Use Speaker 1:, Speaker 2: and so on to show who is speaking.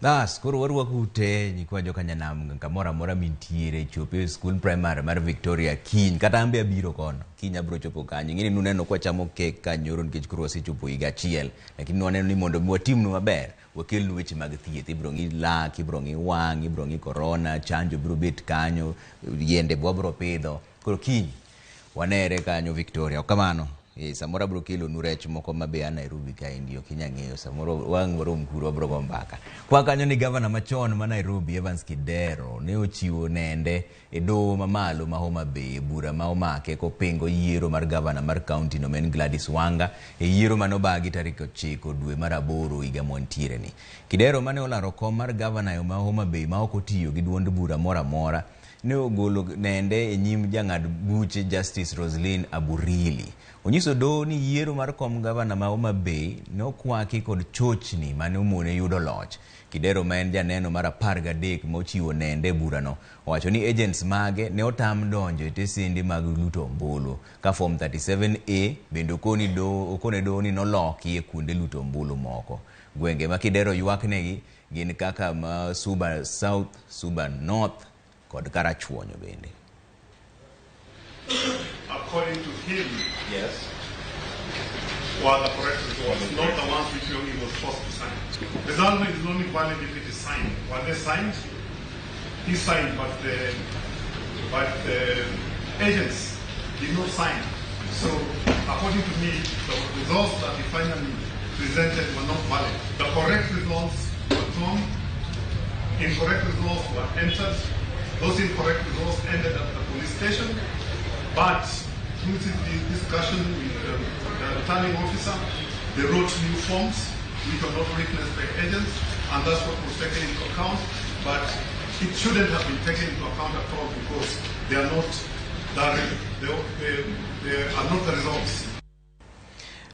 Speaker 1: Bas, koro warwakou te nyikwa joka nyanam kamoro amora mintiere, chope e skul primary mar Victoria kiny, kata an be abiro kono kiny, abiro chopo kanyo. Ing'eni nuneno kwachamo kek ka nyoro nikech koro wasechopo higa achiel, lakini nwaneno ni mondo mi watimnu maber, wakelnu weche mag thieth. Ibiro ng'i lak, ibiro ng'i wang', ibiro ng'i korona, chanjo biro bet kanyo, yiende be wabiro pidho. Koro kiny wanere kanyo Victoria. Ok kamano? E, samoro abiro kelonu rech moko ma be a Nairobi kaendi, ok inya ng'eyo. Samoro wang' warom kuro, wabiro go mbaka. Kwa kanyo ni gavana machon ma Nairobi Evans Kidero ne ochiwo nende e doho mamalo ma Homa Bay e bura ma omake kopingo yiero mar gavana mar kaunti no ma en Gladys Wanga e yiero mane obagi tarik 9 dwe mar 8 higa mwantiere ni. Kidero mane olaro kom mar gavana ma Homa Bay ma ok otiyo gi duond bura moro amora ne ogolo nende e nyim jang'ad buche Justice Roslyn Aburili. Onyiso doho ni yiero mar kom gavana ma Homa Bay ne okwaki kod chochni mane omone yudo loch. Kidero ma en janeno mar 13 mochiwo nende e burano owacho ni agents mage ne otam donjo e tesende mag luto ombulu ka form 37A bende okone doho ni noloki e kuonde luto ombulu moko. Gwenge ma Kidero ywaknegi gin kaka ma Suba South, Suba North kod Karachuonyo bende.
Speaker 2: According to him, were the correct results, not the ones which he was forced to sign. Result is only valid if it is signed. Were they signed? He signed, but the agents did not sign. So, according to me, the results that he finally presented were not valid. The correct results were drawn, incorrect results were entered. Those incorrect results ended at the police station, but through the discussion with the returning officer, they wrote new forms which were not witnessed by agents, and that's what was taken into account. But it shouldn't have been taken into account at all because they are not the, they are not the results.